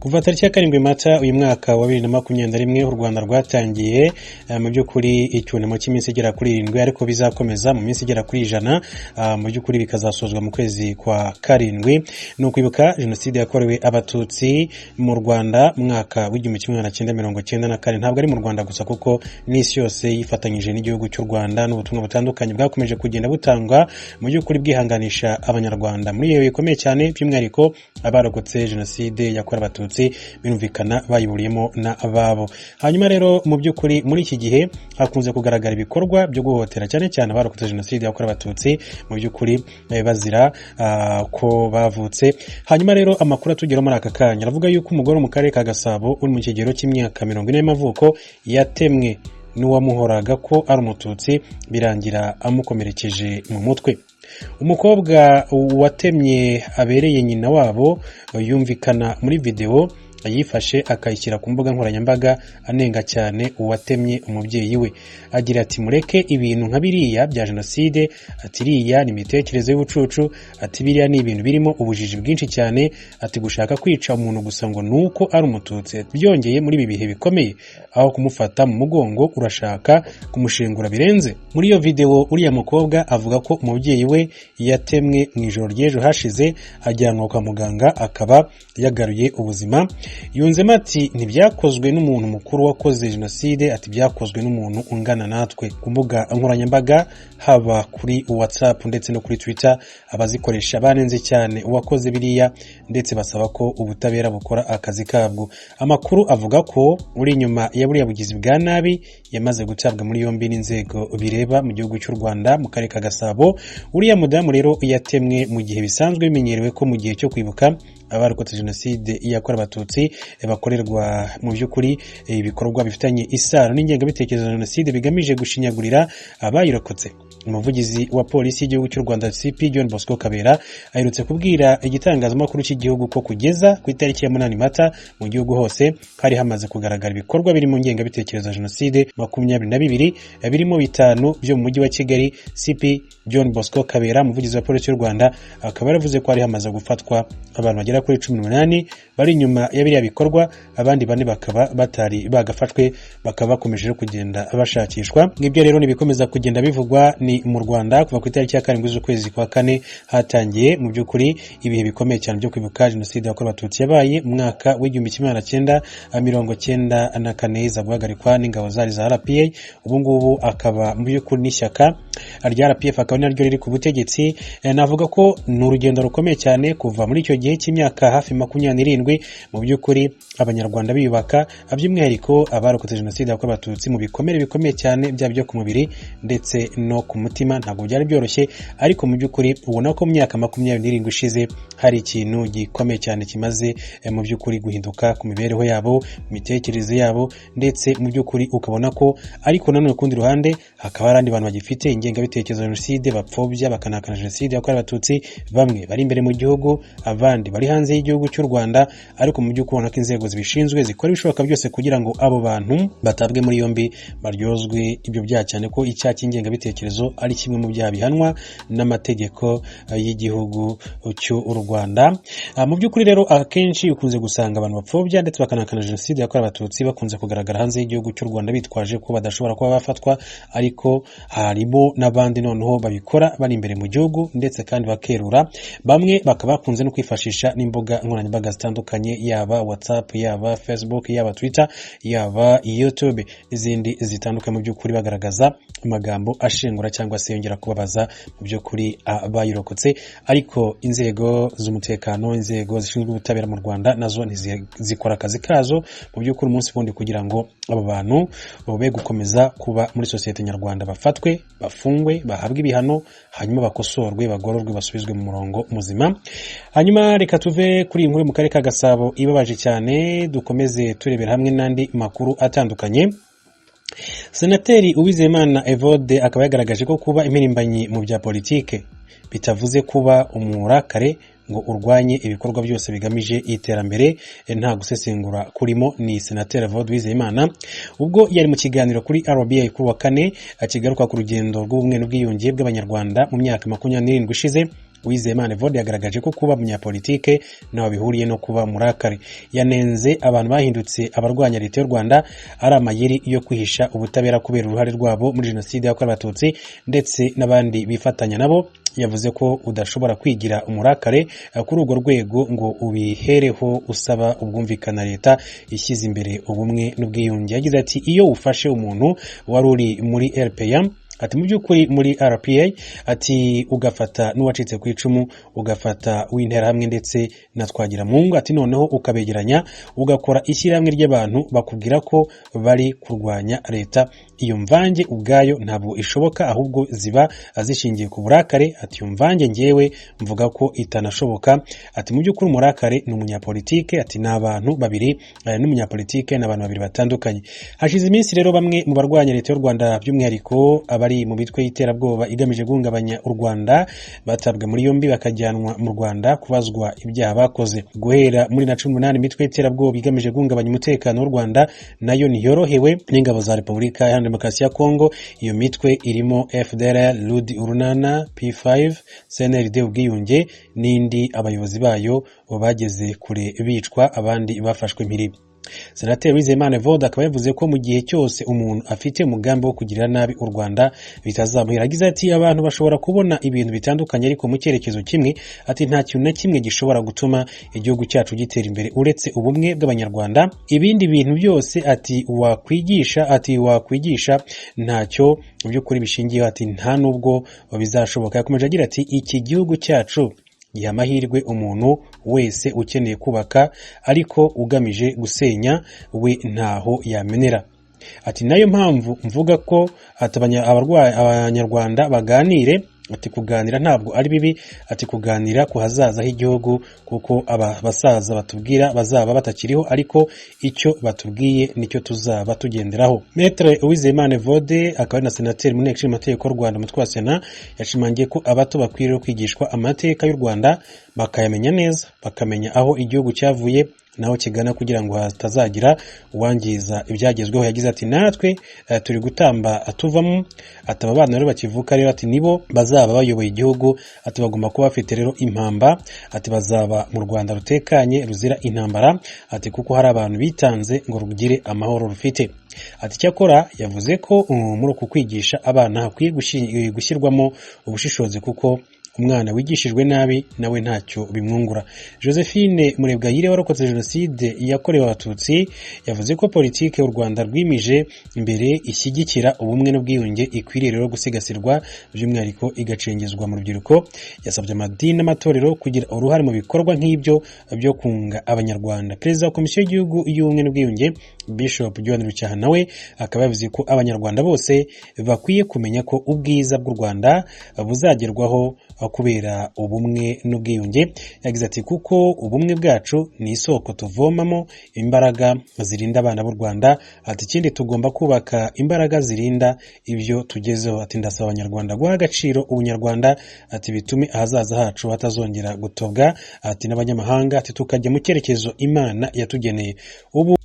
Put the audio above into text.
Kuva tariki ya 7 Mata uyu mwaka wa 2021, u Rwanda rwatangiye mu by'ukuri icyunamo cy'iminsi igera kuri 7, ariko bizakomeza mu minsi igera kuri 100, mu by'ukuri bikazasozwa mu kwezi kwa karindwi. Ni ukwibuka Jenoside yakorewe Abatutsi mu Rwanda mu mwaka w'1994. Ntabwo ari mu Rwanda gusa, kuko n'isi yose yifatanyije n'igihugu cy'u Rwanda, n'ubutumwa butandukanye bwakomeje kugenda butangwa mu by'ukuri bwihanganisha Abanyarwanda muri iyo bikomeye cyane, by'umwihariko abarokotse Jenoside yakorewe Abatutsi, birumvikana bayiburiyemo n'ababo. Hanyuma rero, mu by'ukuri muri iki gihe hakunze kugaragara ibikorwa byo guhohotera cyane cyane abarokotse Jenoside yakorewe Abatutsi, mu by'ukuri bazira ko bavutse. Hanyuma rero, amakuru atugeraho muri aka kanya aravuga yuko umugore wo mu Karere ka Gasabo uri mu kigero cy'imyaka 40 y'amavuko yatemwe n'uwamuhoraga ko ari Umututsi, birangira amukomerekeje mu mutwe. Umukobwa watemye abereye nyina wabo yumvikana muri videwo yifashe akayishyira ku mbuga nkoranyambaga anenga cyane uwatemye umubyeyi we, agira ati: "Mureke ibintu nka biriya bya jenoside," ati: "Iriya ni imitekerereze y'ubucucu," ati: "Biriya ni ibintu birimo ubujiji bwinshi cyane," ati: "Gushaka kwica umuntu gusa ngo ni uko ari Umututsi, byongeye muri ibi bihe bikomeye, aho kumufata mu mugongo urashaka kumushengura birenze." Muri iyo videwo, uriya mukobwa avuga ko umubyeyi we yatemwe mu ijoro ry'ejo hashize, ajyanwa kwa muganga, akaba yagaruye ubuzima. Yunzemo ati: "Ntibyakozwe n'umuntu mukuru wakoze jenoside," ati: "Byakozwe n'umuntu ungana natwe." Ku mbuga nkoranyambaga, haba kuri WhatsApp ndetse no kuri Twitter, abazikoresha banenze cyane uwakoze biriya, ndetse basaba ko ubutabera bukora akazi kabwo. Amakuru avuga ko uri inyuma ya buriya bugizi bwa nabi yamaze gutabwa muri yombi n'inzego bireba mu gihugu cy'u Rwanda, mu Karere ka Gasabo. Uriya mudamu rero yatemwe mu gihe bisanzwe bimenyerewe ko mu gihe cyo kwibuka abarokotse Jenoside yakorewe Abatutsi bakorerwa mu by'ukuri ibikorwa bifitanye isano n'ingengabitekerezo ya jenoside bigamije gushinyagurira abayirokotse. Umuvugizi wa Polisi y'igihugu cy'u Rwanda, CP John Bosco Kabera, aherutse kubwira igitangazamakuru cy'igihugu ko kugeza ku itariki ya 8 Mata mu gihugu hose hari hamaze kugaragara ibikorwa biri mu ngengabitekerezo ya jenoside 22, birimo 5 byo mu Mujyi wa Kigali. CP John Bosco Kabera, umuvugizi wa Polisi y'u Rwanda, akaba yaravuze ko hari hamaze gufatwa abantu bagera kuri 18 bari inyuma ya biriya bikorwa, abandi 4 bakaba batari bagafashwe, bakaba bakomeje kugenda bashakishwa. Ngibyo rero nibikomeza kugenda bivugwa ni mu Rwanda. Kuva ku itariki ya 7 z'ukwezi kwa kane hatangiye mu by'ukuri ibihe bikomeye cyane byo kwibuka Jenoside yakorewe Abatutsi yabaye mu mwaka w'1994, iza guhagarikwa n'ingabo zari za RPA. Ubu ngubu akaba mu by'ukuri n'ishyaka rya RPF akaba naryo riri ku butegetsi. Navuga ko ni urugendo rukomeye cyane kuva muri icyo gihe cy'imyaka hafi 27, mu by'ukuri Abanyarwanda biyubaka, by'umwihariko abarokotse Jenoside yakorewe Abatutsi, mu bikomere bikomeye cyane, byaba ibyo ku mubiri ndetse no ku mutima. Ntabwo byari byoroshye, ariko mu by'ukuri ubona ko mu myaka 27 ishize hari ikintu gikomeye cyane kimaze mu by'ukuri guhinduka ku mibereho yabo, mu mitekerereze yabo, ndetse mu by'ukuri ukabona ko, ariko nanone ku rundi ruhande hakaba hari abandi bantu bagifite ingengabitekerezo ya jenoside, bapfobya bakanahakana Jenoside yakorewe Abatutsi, bamwe bari imbere mu gihugu, abandi bari hanze y'igihugu cy'u Rwanda. Ariko mu by'ukuri ubona ko inzego zibishinzwe zikora ibishoboka byose kugira ngo abo bantu batabwe muri yombi, baryozwe ibyo byaha, cyane ko icyaha cy'ingengabitekerezo ari kimwe mu byaha bihanwa n'amategeko y'igihugu cy'u Rwanda. Mu by'ukuri rero, akenshi ukunze gusanga abantu bapfobya ndetse bakanahakana Jenoside yakorewe Abatutsi bakunze kugaragara hanze y'igihugu cy'u Rwanda, bitwaje ko badashobora kuba bafatwa, ariko harimo n'abandi noneho babikora bari imbere mu gihugu, ndetse kandi bakerura. Bamwe bakaba bakunze no kwifashisha n'imbuga nkoranyambaga zitandukanye, yaba WhatsApp, yaba Facebook, yaba Twitter, yaba YouTube n'izindi zitandukanye, mu by'ukuri bagaragaza amagambo ashengura cyangwa se yongera kubabaza mu by'ukuri abayirokotse. Ariko inzego z'umutekano, inzego zishinzwe ubutabera mu Rwanda, nazo zikora akazi kazo mu by'ukuri umunsi wundi kugira ngo abo bantu be gukomeza kuba muri sosiyete nyarwanda, bafatwe, bafungwe, bahabwe ibihano, hanyuma bakosorwe, bagororwe, basubizwe mu murongo muzima. Hanyuma reka tuve kuri iyi nkuru mu Karere ka Gasabo ibabaje cyane, dukomeze turebera hamwe n'andi makuru atandukanye. Senateri Uwizeyimana Evode akaba yagaragaje ko kuba impirimbanyi mu bya politike bitavuze kuba umurakare ngo urwanye ibikorwa byose bigamije iterambere nta gusesengura kurimo. Ni Senateri Evode Uwizeyimana, ubwo yari mu kiganiro kuri RBA kuri wa kane, akigaruka ku rugendo rw'ubumwe n'ubwiyunge bw'Abanyarwanda mu myaka 27 ishize. Uwizeyimana Evode yagaragaje ko kuba umunyapolitike ntaho bihuriye no kuba umurakare. Yanenze abantu bahindutse abarwanya leta y'u Rwanda ari amayeri yo kwihisha ubutabera kubera uruhare rwabo muri jenoside yakorewe Abatutsi ndetse n'abandi bifatanya nabo. Yavuze ko udashobora kwigira umurakare kuri urwo rwego ngo ubihereho usaba ubwumvikane leta ishyize imbere ubumwe n'ubwiyunge. Yagize ati iyo ufashe umuntu wari uri muri RPA, ati mu by'ukuri muri RPA, ati ugafata n'uwacitse ku icumu, ugafata w'interahamwe ndetse na Twagiramungu, ati noneho ukabegeranya ugakora ishyirahamwe ry'abantu bakubwira ko bari kurwanya leta, iyo mvange ubwayo ntabwo ishoboka, ahubwo ziba zishingiye ku burakare. Ati iyo mvange ngewe mvuga ko itanashoboka. Ati mu by'ukuri umurakare ni umunyapolitike, ati ni abantu babiri, n'umunyapolitike ni abantu babiri batandukanye. Hashize iminsi rero bamwe mu barwanya leta y'u Rwanda, by'umwihariko abari mu mitwe y'iterabwoba igamije guhungabanya u Rwanda, batabwa muri yombi bakajyanwa mu Rwanda kubazwa ibyaha bakoze. Guhera muri 18 imitwe y'iterabwoba igamije guhungabanya umutekano w'u Rwanda nayo ntiyorohewe n'ingabo za Repubulika Iharanira Demokarasi ya Kongo. Iyo mitwe irimo FDLR, RUD Urunana, P5, CNRD Ubwiyunge n'indi, abayobozi bayo bageze kure bicwa, abandi bafashwe mpiri. Senateri Uwizeyimana Evode akaba yavuze ko mu gihe cyose umuntu afite umugambi wo kugirira nabi u Rwanda bitazamuhira. Yagize ati abantu bashobora kubona ibintu bitandukanye ariko mu cyerekezo kimwe. Ati nta kintu na kimwe gishobora gutuma igihugu cyacu gitera imbere uretse ubumwe bw'Abanyarwanda. Ibindi bintu byose ati wakwigisha, ati wakwigisha ntacyo mu by'ukuri bishingiyeho, ati nta nubwo bizashoboka. Yakomeje agira ati iki gihugu cyacu giha amahirwe umuntu wese ukeneye kubaka, ariko ugamije gusenya we ntaho yamenera. Ati nayo mpamvu mvuga ko Abanyarwanda baganire. Ati kuganira ntabwo ari bibi, ati kuganira ku hazaza h'igihugu, kuko aba basaza batubwira bazaba batakiriho, ariko icyo batubwiye nicyo tuzaba tugenderaho. Maître Uwizeyimana Evode akaba ari na senateri mu nteko ishinga amategeko y'u Rwanda, umutwe wa Sena, yashimangiye ko abato bakwiriye kwigishwa amateka y'u Rwanda bakayamenya neza, bakamenya aho igihugu cyavuye naho kigana, kugira ngo hatazagira uwangiza ibyagezweho. Yagize ati natwe turi gutamba tuvamo, ati aba bana rero bakivuka rero, ati nibo bazaba bayoboye igihugu, ati bagomba kuba bafite rero impamba, ati bazaba mu Rwanda rutekanye ruzira intambara, ati kuko hari abantu bitanze ngo rugire amahoro rufite. Ati cyakora yavuze ko muri uku kwigisha abana hakwiye gushyirwamo ubushishozi, kuko umwana wigishijwe nabi nawe ntacyo bimwungura. Josephine Murebwayire warokotse jenoside yakorewe Abatutsi yavuze ko politike u Rwanda rwimije imbere ishyigikira ubumwe n'ubwiyunge ikwiriye rero gusigasirwa, by'umwihariko igacengezwa mu rubyiruko. Yasabye amadini n'amatorero kugira uruhare mu bikorwa nk'ibyo byo kunga Abanyarwanda. Perezida wa Komisiyo y'Igihugu y'Ubumwe n'Ubwiyunge, Bishop John Rucyaha, nawe akaba yavuze ko Abanyarwanda bose bakwiye kumenya ko ubwiza bw'u Rwanda buzagerwaho kubera ubumwe n'ubwiyunge. Yagize ati kuko ubumwe bwacu ni isoko tuvomamo imbaraga zirinda abana b'u Rwanda. Ati ikindi tugomba kubaka imbaraga zirinda ibyo tugezeho. Ati ndasaba Abanyarwanda guha agaciro ubunyarwanda, ati bitume ahazaza hacu hatazongera gutobwa, ati n'abanyamahanga, ati tukajya mu cyerekezo Imana yatugeneye ubu.